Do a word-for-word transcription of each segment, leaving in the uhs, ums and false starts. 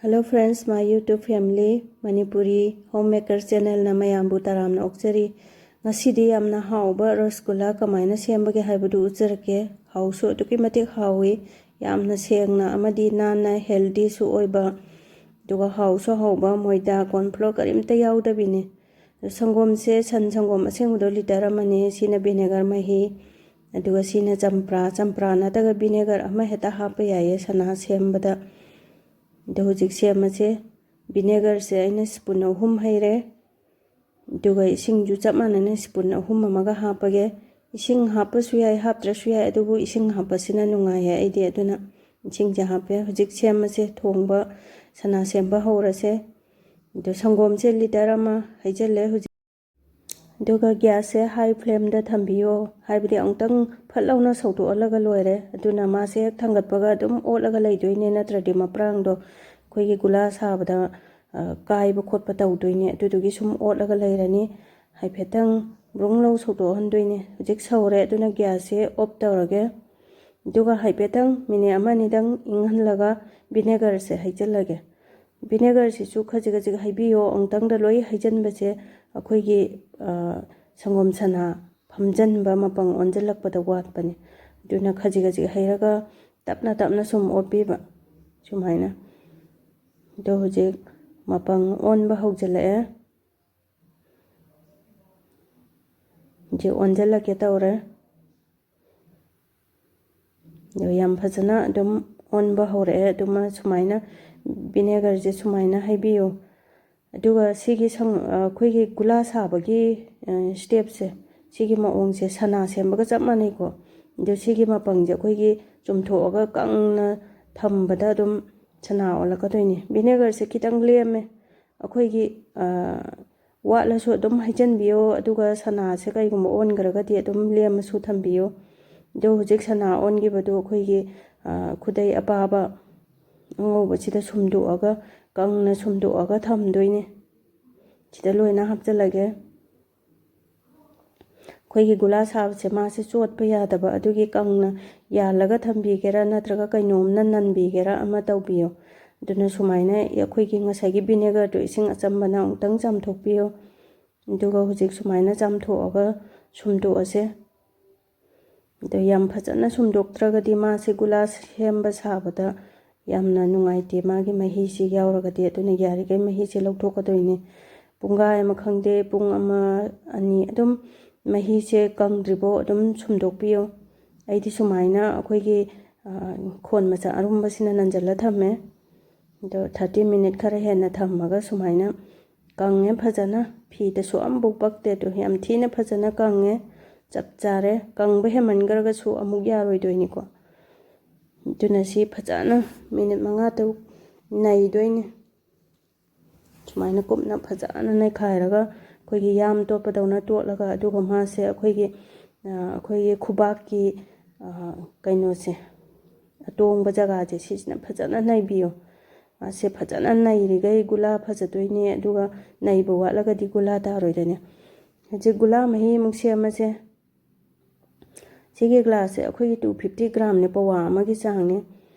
Hello friends, my YouTube family, Manipuri Homemaker channelꯅ ꯃꯌꯥꯝꯕꯨ ꯇꯔꯥꯝꯅ ꯑꯣꯛꯆꯔꯤ꯫ ꯉꯁꯤꯗꯤ ꯌꯥꯝꯅ ꯍꯥꯎꯕ ꯔꯁꯒꯨꯂꯥ ꯀꯃꯥꯏꯅ ꯁꯦꯝꯕꯒꯦ ꯍꯥꯏꯕꯗꯨ ꯎꯠꯆꯔꯛꯀꯦ꯫ ꯍꯥꯎꯁꯨ ꯑꯗꯨꯛꯀꯤ ꯃꯇꯤꯛ ꯍꯥꯎꯏ꯫ ꯌꯥꯝꯅ ꯁꯦꯡꯅ ꯑꯃꯗꯤ ꯅꯥꯟꯅ healthyꯁꯨ ꯑꯣꯏꯕ, ꯑꯗꯨꯒ ꯍꯥꯎꯁꯨ ꯍꯥꯎꯕ, ꯃꯣꯏꯗꯥ, corn flour ꯀꯔꯤꯝꯇ ꯌꯥꯎꯗꯕꯤꯅꯤ꯫ ꯑꯗꯣ ꯁꯪꯒꯣꯝꯁꯦ ꯁꯟ ꯁꯪꯒꯣꯝ ꯑꯁꯦꯡꯕꯗꯣ litre ꯑꯃꯅꯤ꯫ ꯁꯤꯅ vinegar ꯃꯍꯤ, ꯑꯗꯨꯒ ꯁꯤꯅ ꯆꯝꯄ꯭ꯔꯥ꯫ ꯆꯝꯄ꯭ꯔꯥ ꯅꯠꯇ꯭ꯔꯒ vinegar ꯑꯃ ꯍꯦꯛꯇ ꯍꯥꯞꯄ ꯌꯥꯏꯌꯦ ꯁꯅꯥ ꯁꯦꯝꯕꯗ꯫ ꯑꯗꯣ ꯍꯧꯖꯤꯛ ꯁꯦꯝꯃꯁꯦ꯫ Vinegarꯁꯦ ꯑꯩꯅ spoon ꯑꯍꯨꯝ ꯍꯩꯔꯦ꯫ ꯑꯗꯨꯒ ꯏꯁꯤꯡꯁꯨ ꯆꯞ ꯃꯥꯟꯅꯅ spoon ꯑꯍꯨꯝ ꯑꯃꯒ ꯍꯥꯞꯄꯒꯦ꯫ ꯏꯁꯤꯡ ꯍꯥꯞꯄꯁꯨ ꯌꯥꯏ, ꯍꯥꯞꯇ꯭ꯔꯁꯨ ꯌꯥꯏ, ꯑꯗꯨꯕꯨ ꯏꯁꯤꯡ ꯍꯥꯞꯄꯁꯤꯅ ꯅꯨꯡꯉꯥꯏꯌꯦ ꯑꯩꯗꯤ꯫ ꯑꯗꯨꯅ ꯏꯁꯤꯡꯁꯦ ꯍꯥꯞꯄꯦ꯫ ꯍꯧꯖꯤꯛ ꯁꯦꯝꯃꯁꯦ, ꯊꯣꯡꯕ, ꯁꯅꯥ ꯁꯦꯝꯕ ꯍꯧꯔꯁꯦ꯫ ꯑꯗꯣ ꯁꯪꯒꯣꯝꯁꯦ litre ꯑꯃ ꯍꯩꯖꯤꯜꯂꯦ ꯍꯧꯖꯤꯛ꯫ ꯑꯗꯨꯒ gasꯁꯦ high flameꯗ ꯊꯝꯕꯤꯌꯣ, ꯍꯥꯏꯕꯗꯤ ꯑꯃꯨꯛꯇꯪ ꯐꯠ ꯂꯥꯎꯅ ꯁꯧꯗꯣꯛꯍꯜꯂꯒ ꯂꯣꯏꯔꯦ꯫ ꯑꯗꯨꯅ ꯃꯥꯁꯦ ꯍꯦꯛ ꯊꯥꯡꯒꯠꯄꯒ ꯑꯗꯨꯝ ꯑꯣꯠꯂꯒ ꯂꯩꯗꯣꯏꯅꯦ, ꯅꯠꯇ꯭ꯔꯗꯤ ꯃꯄ꯭ꯔꯥꯡꯗꯣ ꯑꯩꯈꯣꯏꯒꯤ ꯒꯨꯂꯥ ꯁꯥꯕꯗ, ꯑ, ꯀꯥꯏꯕ ꯈꯣꯠꯄ ꯇꯧꯗꯣꯏꯅꯦ꯫ ꯑꯗꯨꯗꯨꯒꯤ ꯁꯨꯝ ꯑꯣꯠꯂꯒ ꯂꯩꯔꯅꯤ꯫ ꯍꯥꯏꯐꯦꯠꯇꯪ ꯕ꯭ꯔꯨꯡ ꯂꯥꯎ ꯁꯧꯗꯣꯛꯍꯟꯗꯣꯏꯅꯦ꯫ ꯍꯧꯖꯤꯛ ꯁꯧꯔꯦ, ꯑꯗꯨꯅ gasꯁꯦ off ꯇꯧꯔꯒꯦ꯫ ꯑꯗꯨꯒ ꯍꯥꯏꯐꯦꯠꯇꯪ minute ꯑꯃ ꯑꯅꯤꯗꯪ ꯏꯪꯍꯜꯂꯒ vinegarꯁꯦ ꯍꯩꯖꯤꯜꯂꯒꯦ꯫ Vinegarꯁꯤꯁꯨ ꯈꯖꯤꯛ ꯈꯖꯤꯛ ꯍꯩꯕꯤꯌꯣ꯫ ꯑꯃꯨꯛꯇꯪꯗ ꯂꯣꯏ ꯍꯩꯖꯤꯟꯕꯁꯦ ꯑꯩꯈꯣꯏꯒꯤ, ꯑ, ꯁꯪꯒꯣꯝ ꯁꯅꯥ ꯐꯝꯖꯤꯟꯕ, ꯃꯄꯪ ꯑꯣꯟꯁꯤꯜꯂꯛꯄꯗ ꯋꯥꯠꯄꯅꯦ꯫ ꯑꯗꯨꯅ ꯈꯖꯤꯛ ꯈꯖꯤꯛ ꯍꯩꯔꯒ ꯇꯞꯅ ꯇꯞꯅ ꯁꯨꯝ ꯑꯣꯠꯄꯤꯕ ꯁꯨꯃꯥꯏꯅ꯫ ꯑꯗꯣ ꯍꯧꯖꯤꯛ ꯃꯄꯪ ꯑꯣꯟꯕ ꯍꯧꯖꯤꯜꯂꯛꯑꯦ꯫ ꯍꯧꯖꯤꯛ ꯑꯣꯟꯁꯤꯜꯂꯛꯀꯦ ꯇꯧꯔꯦ꯫ ꯑꯗꯣ ꯌꯥꯝ ꯐꯖꯅ ꯑꯗꯨꯝ ꯑꯣꯟꯕ ꯍꯧꯔꯛꯑꯦ꯫ ꯑꯗꯨꯃ ꯁꯨꯃꯥꯏꯅ vinegarꯁꯦ ꯁꯨꯃꯥꯏꯅ ꯍꯩꯕꯤꯌꯨ꯫ ꯑꯗꯨꯒ ꯁꯤꯒꯤ ꯁꯪ-, ꯑꯩꯈꯣꯏꯒꯤ ꯒꯨꯂꯥ ꯁꯥꯕꯒꯤ, ꯑ, stepꯁꯦ, ꯁꯤꯒꯤ ꯃꯑꯣꯡꯁꯦ ꯁꯅꯥ ꯁꯦꯝꯕꯒ ꯆꯞ ꯃꯥꯟꯅꯩꯀꯣ꯫ ꯑꯗꯣ ꯁꯤꯒꯤ ꯃꯄꯪꯁꯦ ꯑꯩꯈꯣꯏꯒꯤ ꯆꯨꯝꯊꯣꯛꯑꯒ ꯀꯪꯅ ꯊꯝꯕꯗ ꯑꯗꯨꯝ ꯁꯅꯥ ꯑꯣꯜꯂꯛꯀꯗꯣꯏꯅꯦ꯫ Vinegarꯁꯦ ꯈꯤꯇꯪ ꯂꯦꯝꯃꯦ꯫ ꯑꯩꯈꯣꯏꯒꯤ, ꯑ, ꯋꯥꯠꯂꯁꯨ ꯑꯗꯨꯝ ꯍꯩꯖꯤꯟꯕꯤꯌꯣ, ꯑꯗꯨꯒ ꯁꯅꯥꯁꯦ ꯀꯩꯒꯨꯝꯕ ꯑꯣꯟꯈ꯭ꯔꯒꯗꯤ ꯑꯗꯨꯝ ꯂꯦꯝꯃꯁꯨ ꯊꯝꯕꯤꯌꯣ꯫ ꯑꯗꯣ ꯍꯧꯖꯤꯛ ꯁꯅꯥ ꯑꯣꯟꯈꯤꯕꯗꯣ ꯑꯩꯈꯣꯏꯒꯤ, ꯑ, ꯈꯨꯗꯩ ꯑꯄꯥꯕ ꯑꯉꯧꯕꯁꯤꯗ ꯁꯨꯝꯗꯣꯛꯑꯒ, ꯀꯪꯅ ꯁꯨꯝꯗꯣꯛꯑꯒ ꯊꯝꯗꯣꯏꯅꯦ꯫ ꯁꯤꯗ ꯂꯣꯏꯅ ꯍꯥꯞꯆꯤꯜꯂꯒꯦ꯫ ꯑꯩꯈꯣꯏꯒꯤ ꯒꯨꯂꯥ ꯁꯥꯕꯁꯦ ꯃꯥꯁꯦ ꯆꯣꯠꯄ ꯌꯥꯗꯕ, ꯑꯗꯨꯒꯤ ꯀꯪꯅ ꯌꯥꯜꯂꯒ ꯊꯝꯕꯤꯒꯦꯔꯥ ꯅꯠꯇ꯭ꯔꯒ ꯀꯩꯅꯣꯝꯅ ꯅꯟꯕꯤꯒꯦꯔꯥ ꯑꯃ ꯇꯧꯕꯤꯌꯣ꯫ ꯑꯗꯨꯅ ꯁꯨꯃꯥꯏꯅ ꯑꯩꯈꯣꯏꯒꯤ ꯉꯁꯥꯏꯒꯤ vinegarꯗꯣ ꯏꯁꯤꯡ ꯑꯆꯝꯕꯅ ꯑꯃꯨꯛꯇꯪ ꯆꯥꯝꯊꯣꯛꯄꯤꯌꯣ꯫ ꯑꯗꯨꯒ ꯍꯧꯖꯤꯛ ꯁꯨꯃꯥꯏꯅ ꯆꯥꯝꯊꯣꯛꯑꯒ ꯁꯨꯝꯗꯣꯛꯑꯁꯦ꯫ ꯑꯗꯣ ꯌꯥꯝ ꯐꯖꯅ ꯁꯨꯝꯗꯣꯛꯇ꯭ꯔꯒꯗꯤ ꯃꯥꯁꯦ ꯒꯨꯂꯥ ꯁꯦꯝꯕ ꯁꯥꯕꯗ ꯌꯥꯝꯅ ꯅꯨꯡꯉꯥꯏꯇꯦ, ꯃꯥꯒꯤ ꯃꯍꯤꯁꯤ ꯌꯥꯎꯔꯒꯗꯤ꯫ ꯑꯗꯨꯅ ꯌꯥꯔꯤꯈꯩ ꯃꯍꯤꯁꯦ ꯂꯧꯊꯣꯛꯀꯗꯣꯏꯅꯦ꯫ ꯄꯨꯡꯈꯥꯏ ꯑꯃ ꯈꯪꯗꯦ, ꯄꯨꯡ ꯑꯃ, ꯑꯅꯤ ꯑꯗꯨꯝ ꯃꯍꯤꯁꯦ ꯀꯪꯗ꯭ꯔꯤꯕꯣ ꯑꯗꯨꯝ ꯁꯨꯝꯗꯣꯛꯄꯤꯌꯣ꯫ ꯑꯩꯗꯤ ꯁꯨꯃꯥꯏꯅ ꯑꯩꯈꯣꯏꯒꯤ, ꯑ, ꯈꯣꯟ ꯃꯆꯥ ꯑꯔꯨꯝꯕꯁꯤꯅ ꯅꯟꯖꯜꯂ ꯊꯝꯃꯦ꯫ ꯑꯗꯣ thirty minute ꯈꯔ ꯍꯦꯟꯅ ꯊꯝꯃꯒ ꯁꯨꯃꯥꯏꯅ ꯀꯪꯉꯦ ꯐꯖꯅ꯫ ꯐꯤꯗꯁꯨ ꯑꯃꯐꯥꯎ ꯄꯛꯇꯦ꯫ ꯑꯗꯣ ꯌꯥꯝ ꯊꯤꯅ ꯐꯖꯅ ꯀꯪꯉꯦ꯫ ꯆꯞ ꯆꯥꯔꯦ꯫ ꯀꯪꯕ ꯍꯦꯟꯃꯟꯈ꯭ꯔꯒꯁꯨ ꯑꯃꯨꯛ ꯌꯥꯔꯣꯏꯗꯣꯏꯅꯤꯀꯣ꯫ ꯑꯗꯨꯅ ꯁꯤ ꯐꯖꯅ ꯃꯤꯅꯤꯠ ꯃꯉꯥ ꯇꯔꯨꯛ ꯅꯩꯗꯣꯏꯅꯦ꯫ ꯁꯨꯃꯥꯏꯅ ꯀꯨꯞꯅ ꯐꯖꯅ ꯅꯩꯈꯥꯏꯔꯒ ꯑꯩꯈꯣꯏꯒꯤ ꯌꯥꯝ ꯇꯣꯠꯄꯗꯧꯅ ꯇꯣꯠꯂꯒ, ꯑꯗꯨꯒ ꯃꯥꯁꯦ ꯑꯩꯈꯣꯏꯒꯤ, ꯑ, ꯑꯩꯈꯣꯏꯒꯤ ꯈꯨꯕꯥꯛꯀꯤ, ꯑ, ꯀꯩꯅꯣꯁꯦ, ꯑꯇꯣꯡꯕ ꯖꯒꯥꯁꯦ ꯁꯤꯁꯤꯅ ꯐꯖꯅ ꯅꯩꯕꯤꯌꯨ꯫ ꯃꯥꯁꯦ ꯐꯖꯅ ꯅꯩꯔꯤꯈꯩ ꯒꯨꯂꯥ ꯐꯖꯗꯣꯏꯅꯦ, ꯑꯗꯨꯒ ꯅꯩꯕ ꯋꯥꯠꯂꯒꯗꯤ ꯒꯨꯂꯥ ꯇꯥꯔꯣꯏꯗꯣꯏꯅꯦ꯫ ꯍꯧꯖꯤꯛ ꯒꯨꯂꯥ ꯃꯍꯤ ꯑꯃꯨꯛ ꯁꯦꯝꯃꯁꯦ꯫ ꯁꯤꯒꯤ ꯒ꯭ꯂꯥꯁꯁꯦ ꯑꯩꯈꯣꯏꯒꯤ two fifty gramꯅꯦ, ꯄꯋꯥ ꯑꯃꯒꯤ ꯆꯥꯡꯅꯦ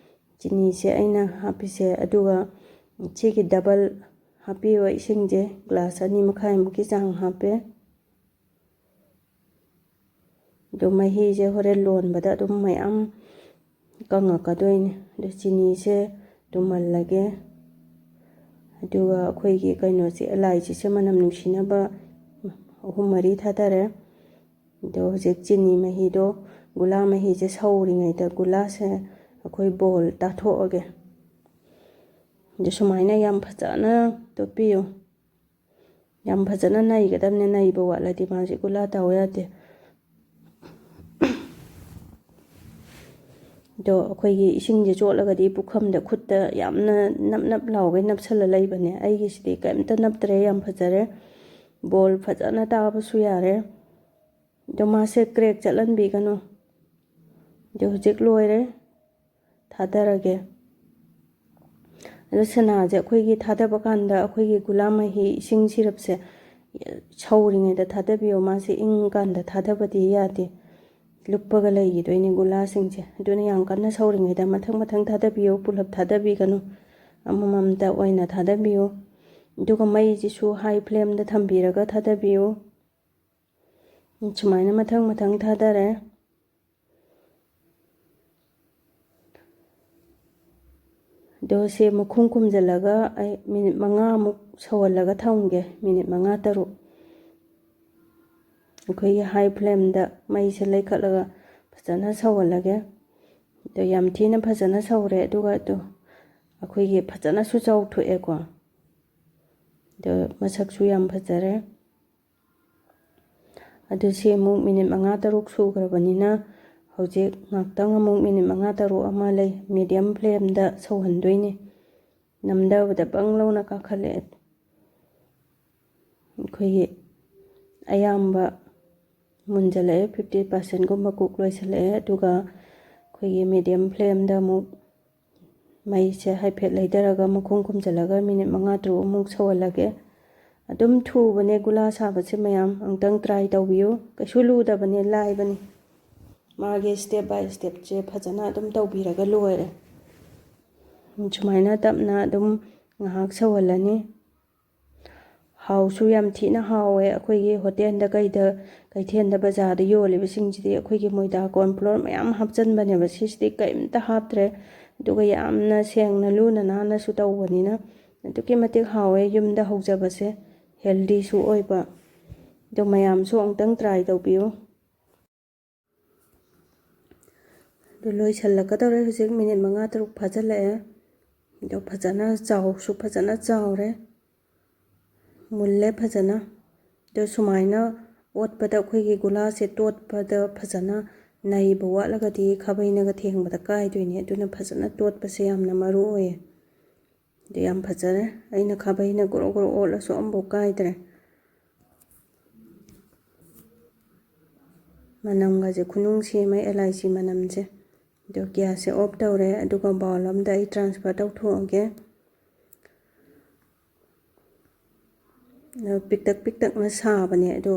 ꯆꯤꯅꯤꯁꯦ ꯑꯩꯅ ꯍꯥꯞꯄꯤꯁꯦ꯫ ꯑꯗꯨꯒ ꯁꯤꯒꯤ double ꯍꯥꯞꯄꯤꯕ ꯏꯁꯤꯡꯁꯦ ꯒ꯭ꯂꯥꯁ ꯑꯅꯤ ꯃꯈꯥꯏꯃꯨꯛꯀꯤ ꯆꯥꯡ ꯍꯥꯞꯄꯦ꯫ ꯑꯗꯨ ꯃꯍꯤꯁꯦ ꯍꯣꯔꯦꯟ ꯂꯣꯟꯕꯗ ꯑꯗꯨꯝ ꯃꯌꯥꯝ ꯀꯪꯉꯛꯀꯗꯣꯏꯅꯦ꯫ ꯑꯗꯨ ꯆꯤꯅꯤꯁꯦ ꯇꯨꯝꯍꯜꯂꯒꯦ꯫ ꯑꯗꯨꯒ ꯑꯩꯈꯣꯏꯒꯤ ꯀꯩꯅꯣꯁꯦ, ꯑꯦꯂꯥꯏꯆꯤꯁꯦ ꯃꯅꯝ ꯅꯨꯡꯁꯤꯅꯕ ꯑꯍꯨꯝ ꯃꯔꯤ ꯊꯥꯗꯔꯦ꯫ ꯑꯗꯣ ꯍꯧꯖꯤꯛ ꯆꯤꯅꯤ ꯃꯍꯤꯗꯣ, ꯒꯨꯂꯥ ꯃꯍꯤꯁꯦ ꯁꯧꯔꯤꯉꯩꯗ ꯒꯨꯂꯥꯁꯦ ꯑꯩꯈꯣꯏ bowl ꯇꯥꯊꯣꯛꯑꯒꯦ꯫ ꯑꯗꯨ ꯁꯨꯃꯥꯏꯅ ꯌꯥꯝ ꯐꯖꯅ ꯇꯣꯠꯄꯤꯌꯨ꯫ ꯌꯥꯝ ꯐꯖꯅ ꯅꯩꯒꯗꯕꯅꯦ, ꯅꯩꯕ ꯋꯥꯠꯂꯗꯤ ꯃꯥꯁꯦ ꯒꯨꯂꯥ ꯇꯥꯎ ꯌꯥꯗꯦ꯫ ꯑꯗꯣ ꯑꯩꯈꯣꯏꯒꯤ ꯏꯁꯤꯡꯁꯦ ꯆꯣꯠꯂꯒꯗꯤ ꯄꯨꯈꯝꯗ ꯈꯨꯠꯇ ꯌꯥꯝꯅ ꯅꯞ ꯅꯞ ꯂꯥꯎꯒꯩ ꯅꯞꯁꯜꯂ ꯂꯩꯕꯅꯦ꯫ ꯑꯩꯒꯤꯁꯤꯗꯤ ꯀꯩꯝꯇ ꯅꯞꯇ꯭ꯔꯦ, ꯌꯥꯝ ꯐꯖꯔꯦ꯫ Bowl ꯐꯖꯅ ꯇꯥꯕꯁꯨ ꯌꯥꯔꯦ꯫ ꯑꯗꯣ ꯃꯥꯁꯦ crack ꯆꯠꯍꯟꯕꯤꯒꯅꯨ꯫ ꯑꯗꯣ ꯍꯧꯖꯤꯛ ꯂꯣꯏꯔꯦ, ꯊꯥꯗꯔꯒꯦ꯫ ꯑꯗꯣ ꯁꯅꯥꯁꯦ ꯑꯩꯈꯣꯏꯒꯤ ꯊꯥꯗꯕ ꯀꯥꯟꯗ ꯑꯩꯈꯣꯏꯒꯤ ꯒꯨꯂꯥ ꯃꯍꯤ, ꯏꯁꯤꯡ ꯁꯤꯔꯞꯁꯦ ꯁꯧꯔꯤꯉꯩꯗ ꯊꯥꯗꯕꯤꯌꯣ꯫ ꯃꯥꯁꯦ ꯏꯪꯉꯀꯥꯟꯗ ꯊꯥꯗꯕꯗꯤ ꯌꯥꯗꯦ, ꯂꯨꯞꯄꯒ ꯂꯩꯈꯤꯗꯣꯏꯅꯦ ꯒꯨꯂꯥꯁꯤꯡꯁꯦ꯫ ꯑꯗꯨꯅ ꯌꯥꯝ ꯀꯟꯅ ꯁꯧꯔꯤꯉꯩꯗ ꯃꯊꯪ ꯃꯊꯪ ꯊꯥꯗꯕꯤꯌꯣ, ꯄꯨꯂꯞ ꯊꯥꯗꯕꯤꯒꯅꯨ꯫ ꯑꯃꯃꯝꯇ ꯑꯣꯏꯅ ꯊꯥꯗꯕꯤꯌꯨ꯫ ꯑꯗꯨꯒ ꯃꯩꯁꯤꯁꯨ high flameꯗ ꯊꯝꯕꯤꯔꯒ ꯊꯥꯗꯕꯤꯌꯨ꯫ ꯁꯨꯃꯥꯏꯅ ꯃꯊꯪ ꯃꯊꯪ ꯊꯥꯗꯔꯦ꯫ ꯑꯗꯣ ꯁꯤ ꯃꯈꯨꯝ ꯈꯨꯝꯖꯤꯜꯂꯒ ꯑꯩ ꯃꯤꯅꯤꯠ ꯃꯉꯥꯃꯨꯛ ꯁꯧꯍꯜꯂꯒ ꯊꯝꯒꯦ, ꯃꯤꯅꯤꯠ ꯃꯉꯥ ꯇꯔꯨꯛ꯫ ꯑꯩꯈꯣꯏꯒꯤ high flameꯗ ꯃꯩꯁꯦ ꯂꯩꯈꯠꯂꯒ ꯐꯖꯅ ꯁꯧꯍꯜꯂꯒꯦ꯫ ꯑꯗꯣ ꯌꯥꯝ ꯊꯤꯅ ꯐꯖꯅ ꯁꯧꯔꯦ꯫ ꯑꯗꯨꯒ ꯑꯗꯣ ꯑꯩꯈꯣꯏꯒꯤ ꯐꯖꯅꯁꯨ ꯆꯥꯎꯊꯣꯛꯑꯦꯀꯣ꯫ ꯑꯗꯣ ꯃꯁꯛꯁꯨ ꯌꯥꯝ ꯐꯖꯔꯦ꯫ ꯑꯗꯨ ꯁꯤ ꯑꯃꯨꯛ ꯃꯤꯅꯤꯠ ꯃꯉꯥ ꯇꯔꯨꯛ ꯁꯨꯈ꯭ꯔꯕꯅꯤꯅ ꯍꯧꯖꯤꯛ ꯉꯥꯛꯇꯪ ꯑꯃꯨꯛ ꯃꯤꯅꯤꯠ ꯃꯉꯥ ꯇꯔꯨꯛ ꯑꯃ ꯂꯩ medium flameꯗ ꯁꯧꯍꯟꯗꯣꯏꯅꯤ꯫ ꯅꯝꯗꯕꯗ ꯕꯪ ꯂꯥꯎꯅ ꯀꯥꯈꯠꯂꯛꯑꯦ꯫ ꯑꯩꯈꯣꯏꯒꯤ ꯑꯌꯥꯝꯕ ꯃꯨꯟꯖꯜꯂꯛꯑꯦ, fifty percentꯒꯨꯝꯕ cook ꯂꯣꯏꯁꯤꯜꯂꯛꯑꯦ꯫ ꯑꯗꯨꯒ ꯑꯩꯈꯣꯏꯒꯤ medium flameꯗ ꯑꯃꯨꯛ ꯃꯩꯁꯦ ꯍꯥꯏꯐꯦꯠ ꯂꯩꯊꯔꯒ ꯃꯈꯨꯝ ꯈꯨꯝꯖꯤꯜꯂꯒ ꯃꯤꯅꯤꯠ ꯃꯉꯥ ꯇꯔꯨꯛ ꯑꯃꯨꯛ ꯁꯧꯍꯜꯂꯒꯦ꯫ ꯑꯗꯨꯝ ꯊꯨꯕꯅꯦ ꯒꯨꯂꯥ ꯁꯥꯕꯁꯦ ꯃꯌꯥꯝ, ꯑꯃꯨꯛꯇꯪ try ꯇꯧꯕꯤꯌꯨ꯫ ꯀꯩꯁꯨ ꯂꯨꯗꯕꯅꯦ, ꯂꯥꯏꯕꯅꯤ꯫ ꯃꯥꯒꯤ step by stepꯁꯦ ꯐꯖꯅ ꯑꯗꯨꯝ ꯇꯧꯕꯤꯔꯒ ꯂꯣꯏꯔꯦ꯫ ꯁꯨꯃꯥꯏꯅ ꯇꯞꯅ ꯑꯗꯨꯝ ꯉꯥꯏꯍꯥꯛ ꯁꯧꯍꯜꯂꯅꯤ꯫ ꯍꯥꯎꯁꯨ ꯌꯥꯝ ꯊꯤꯅ ꯍꯥꯎꯋꯦ꯫ ꯑꯩꯈꯣꯏꯒꯤ ꯍꯣꯇꯦꯜꯗ ꯀꯩꯗ, ꯀꯩꯊꯦꯜꯗ ꯕꯖꯥꯔꯗ ꯌꯣꯜꯂꯤꯕꯁꯤꯡꯁꯤꯗꯤ ꯑꯩꯈꯣꯏꯒꯤ ꯃꯣꯏꯗꯥ corn flour ꯃꯌꯥꯝ ꯍꯥꯞꯆꯟꯕꯅꯦꯕ꯫ ꯁꯤꯁꯤꯗꯤ ꯀꯔꯤꯝꯇ ꯍꯥꯞꯇ꯭ꯔꯦ꯫ ꯑꯗꯨꯒ ꯌꯥꯝꯅ ꯁꯦꯡꯅ ꯂꯨꯅ ꯅꯥꯟꯅꯁꯨ ꯇꯧꯕꯅꯤꯅ ꯑꯗꯨꯛꯀꯤ ꯃꯇꯤꯛ ꯍꯥꯎꯋꯦ꯫ ꯌꯨꯝꯗ ꯍꯧꯖꯕꯁꯦ healthyꯁꯨ ꯑꯣꯏꯕ꯫ ꯑꯗꯣ ꯃꯌꯥꯝꯁꯨ ꯑꯃꯨꯛꯇꯪ try ꯇꯧꯕꯤꯌꯨ꯫ ꯑꯗꯨ ꯂꯣꯏꯁꯤꯜꯂꯛꯀꯗꯧꯔꯦ꯫ ꯍꯧꯖꯤꯛ ꯃꯤꯅꯤꯠ ꯃꯉꯥ ꯇꯔꯨꯛ ꯐꯥꯖꯤꯜꯂꯛꯑꯦ꯫ ꯑꯗꯣ ꯐꯖꯅ ꯆꯥꯎꯁꯨ ꯐꯖꯅ ꯆꯥꯎꯔꯦ, ꯃꯨꯜꯂꯦ ꯐꯖꯅ꯫ ꯑꯗꯣ ꯁꯨꯃꯥꯏꯅ ꯑꯣꯠꯄꯗ ꯑꯩꯈꯣꯏꯒꯤ ꯒꯨꯂꯥꯁꯦ ꯇꯣꯠꯄꯗ ꯐꯖꯅ ꯅꯩꯕ ꯋꯥꯠꯂꯒꯗꯤ ꯈꯥꯕꯩꯅꯒ ꯊꯦꯡꯕꯗ ꯀꯥꯏꯗꯣꯏꯅꯦ꯫ ꯑꯗꯨꯅ ꯐꯖꯅ ꯇꯣꯠꯄꯁꯦ ꯌꯥꯝꯅ ꯃꯔꯨ ꯑꯣꯏꯌꯦ꯫ ꯑꯗꯨ ꯌꯥꯝ ꯐꯖꯔꯦ꯫ ꯑꯩꯅ ꯈꯥꯕꯩꯅ ꯒꯣꯔꯣ ꯒꯣꯔꯣ ꯑꯣꯠꯂꯁꯨ ꯑꯃꯐꯥꯎ ꯀꯥꯏꯗ꯭ꯔꯦ꯫ ꯃꯅꯝꯒꯁꯦ ꯈꯨꯅꯨꯡꯁꯤ ꯑꯃ, ꯑꯦꯂꯥꯏꯆꯤ ꯃꯅꯝꯁꯦ꯫ ꯑꯗꯣ gasꯁꯦ off ꯇꯧꯔꯦ, ꯑꯗꯨꯒ bowl ꯑꯝꯗ ꯑꯩ transfer ꯇꯧꯊꯣꯛꯑꯒꯦ꯫ ꯑꯗꯣ ꯄꯤꯛꯇꯛ ꯄꯤꯛꯇꯛꯅ ꯁꯥꯕꯅꯦ, ꯑꯗꯣ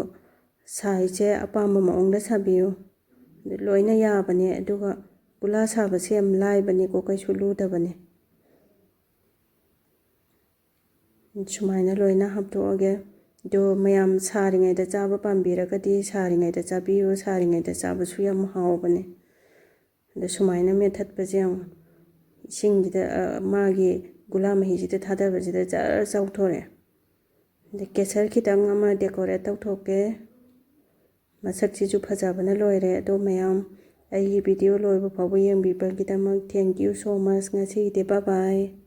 sizeꯁꯦ ꯑꯄꯥꯝꯕ ꯃꯑꯣꯡꯗ ꯁꯥꯕꯤꯌꯨ꯫ ꯑꯗꯨ ꯂꯣꯏꯅ ꯌꯥꯕꯅꯦ, ꯑꯗꯨꯒ ꯒꯨꯂꯥ ꯁꯥꯕꯁꯦ ꯌꯥꯝ ꯂꯥꯏꯕꯅꯦꯀꯣ, ꯀꯩꯁꯨ ꯂꯨꯗꯕꯅꯦ꯫ ꯁꯨꯃꯥꯏꯅ ꯂꯣꯏꯅ ꯍꯥꯞꯇꯣꯛꯑꯒꯦ꯫ ꯑꯗꯣ ꯃꯌꯥꯝ ꯁꯥꯔꯤꯉꯩꯗ ꯆꯥꯕ ꯄꯥꯝꯕꯤꯔꯒꯗꯤ ꯁꯥꯔꯤꯉꯩꯗ ꯆꯥꯕꯤꯌꯨ, ꯁꯥꯔꯤꯉꯩꯗ ꯆꯥꯕꯁꯨ ꯌꯥꯝ ꯍꯥꯎꯕꯅꯦ꯫ ꯑꯗꯣ ꯁꯨꯃꯥꯏꯅ ꯃꯦꯠꯊꯠꯄꯁꯦ ꯌꯦꯡꯉꯣ, ꯏꯁꯤꯡꯁꯤꯗ, ꯑ, ꯃꯥꯒꯤ ꯒꯨꯂꯥ ꯃꯍꯤꯁꯤꯗ ꯊꯥꯗꯕꯁꯤꯗ ꯖꯔ ꯆꯥꯎꯊꯣꯔꯛꯑꯦ꯫ ꯑꯗ ꯀꯦꯁꯔ ꯈꯤꯇꯪ ꯑꯃ decorate ꯇꯧꯊꯣꯛꯀꯦ꯫ ꯃꯁꯛꯁꯤꯁꯨ ꯐꯖꯕꯅ ꯂꯣꯏꯔꯦ꯫ ꯑꯗꯣ ꯃꯌꯥꯝ ꯑꯩꯒꯤ video ꯂꯣꯏꯕ ꯐꯥꯎꯕ ꯌꯦꯡꯕꯤꯕꯒꯤꯗꯃꯛ thank you so much꯫ ꯉꯁꯤꯒꯤꯗꯤ bye bye꯫